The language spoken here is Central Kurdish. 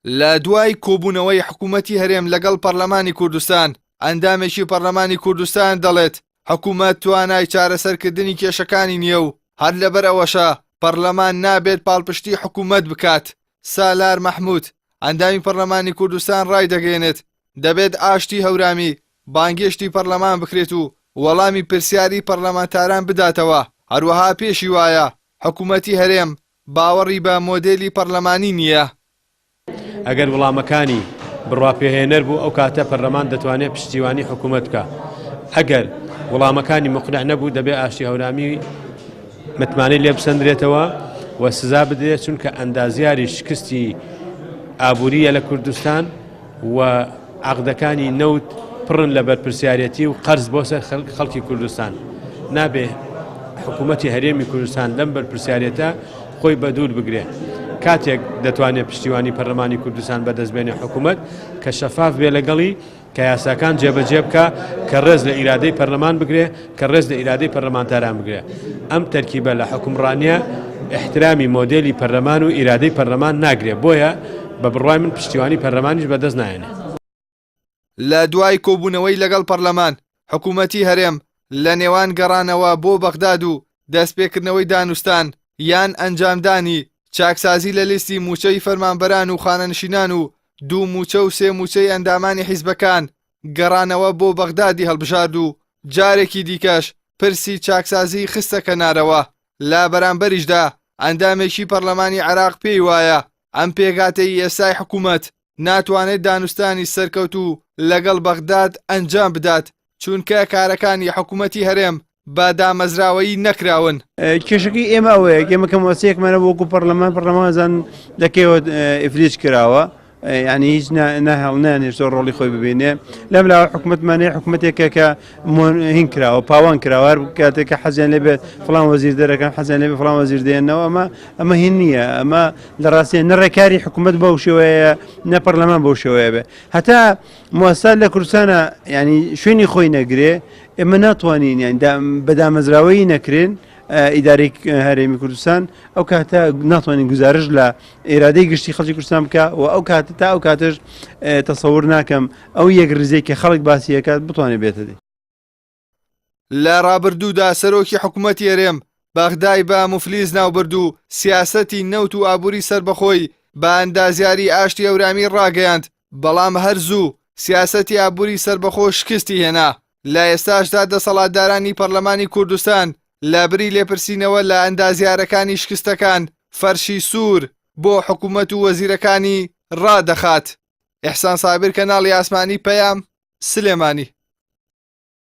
لە دوای کۆبوونەوەی حکوومەتی هەرێم لەگەڵ پەرلەمانی کوردستان، ئەندامێکی پەرلەمانی کوردستان دەڵێت، حکوومەت توانای چارەسەرکردنی کێشەکانی نییە و هەر لەبەر ئەوەشە پەرلەمان نابێت پاڵپشتی حکوومەت بکات. سالار مەحموود، ئەندامی پەرلەمانی کوردستان ڕایدەگەیەنێت، دەبێت ئاشتی هەورامی بانگێشتی پەرلەمان بکرێت و وەڵامی پرسیاری پەرلەمانتاران بداتەوە، هەروەها پێشی وایە حکوومەتی هەرێم باوەڕی بە مۆدێلی پەرلەمانی نییە. ئەگەر وڵامەکانی بڕواپێهێنەر بوو ئەو کاتە پەرلەمان دەتوانێت پشتیوانی حکوومەت بکا. ئەگەر وڵامەکانی مقنع نەبوو دەبێ ئاشتی هەورامی متمانەی لێ بسەندرێتەوە و سزا بدرێت چونکە ئەندازیاری شکستی ئابووریە لە کوردستان و عەقدەکانی نەوت پڕن لە بەرپرسیارەتی و قەرز بۆ سەر خەڵکی کوردستان. نابێ حکوومەتی هەرێمی کوردستان لەم بەرپرسیارێتە خۆی بە دوور بگرێ. کاتێک دەتوانێت پشتیوانی پەرلەمانی کوردستان بەدەست بێنێ حکوومەت کە شەفاف بێ لەگەڵی کە یاساکان جێبەجێ بکا کە ڕێز لە ئیرادەی پەرلەمان بگرێ کە ڕێز لە ئیرادەی پەرلەمانتاران بگرێ. ئەم تەرکیبە لە حوکمڕانییە ئیحترامی مۆدێلی پەرلەمان و ئیرادەی پەرلەمان ناگرێ، بۆیە بە بڕوای من پشتیوانی پەرلەمانیش بەدەست نایەنێ. لە دوای کۆبوونەوەی لەگەڵ پەرلەمان، حکوومەتی هەرێم لە نێوان گەڕانەوە بۆ بەغداد و دەستپێکردنەوەی دانوستان یان ئەنجامدانی چاکسازی لە لیستی مووچەی فەرمانبەران و خانەنشینان و دوو مووچە و سێ مووچەی ئەندامانی حیزبەکان گەڕانەوە بۆ بەغدادی هەڵبژارد و جارێکی دیکەش پرسی چاکسازیی خستە کەنارەوە، لە بەرامبەریشدا ئەندامێکی پەرلەمانی عێراق پێی وایە ئەم پێکهاتەی ئێستای حکومەت ناتوانێت دانوستانی سەرکەوتوو لەگەڵ بەغداد ئەنجام بدات، چونکە کارەکانی حکومەتی هەرێم بە دامەزراوەیی نەکراون. کێشەکەی ئێمە ئەوەیە ئێمە کە مۆسیەکمانە وەکو پەرلەمان پەرلەمان زان لەکەیەوە ئیفلیج کراوە یعنی هیچ ناهێڵ نانێشتۆ ڕۆڵی خۆی ببینێ لەم لاوە حکوومەتمانەیە حکوومەتێکە کە هین کراوە پاوان کراوە هەر کاتێک کە حەزیان لێ بێت فڵان وەزیر دەرەکەن حەزیان لێ بێت فڵان وەزیر دێنەوە ئەمە ئەمە هین نییە ئەمە لە ڕاستیە نە ڕێکاری حکوومەت بەو شێوەیە نە پەرلەمان بەو شێوەیە بێ هەتا موسسات لە کوردستانە ینی شوێنی خۆی نەگرێ ئێمە ناتوانین یان بە دامەزراوەیی نەکرێن ئیدارەی هەرێمی کوردستان ئەو کاتە ناتوانین گزارش لە ئێرادەی گشتی خەڵکی کوردستان بکە و ئەو کاتە تا ئەو کاتش تەسەور ناکەم ئەو یەک ریزێک کە خەڵک باسی ئەکات بتوانێت بێتە دی. لە ڕابردوودا سەرۆکی حکومەتی هەرێم بەغدای بە موفلیس ناوبرد و سیاسەتی نەوت و ئابووری سەربەخۆی بە ئەندازیاری ئاشتی هەورامی ڕاگەیاند، بەڵام هەر زوو سیاسەتی ئابووری سەربەخۆ شکستی هێنا، لە ئێستاشدا دەسەڵاتدارانی پەرلەمانی کوردستان لە بری لێپرسینەوە لە ئەندازیارەکانی شکستەکان فەرشی سوور بۆ حکومەت و وەزیرەکانی ڕادەخات. ئیحسان سابیر کەناڵی ئاسمانی پەیام، سلێمانی.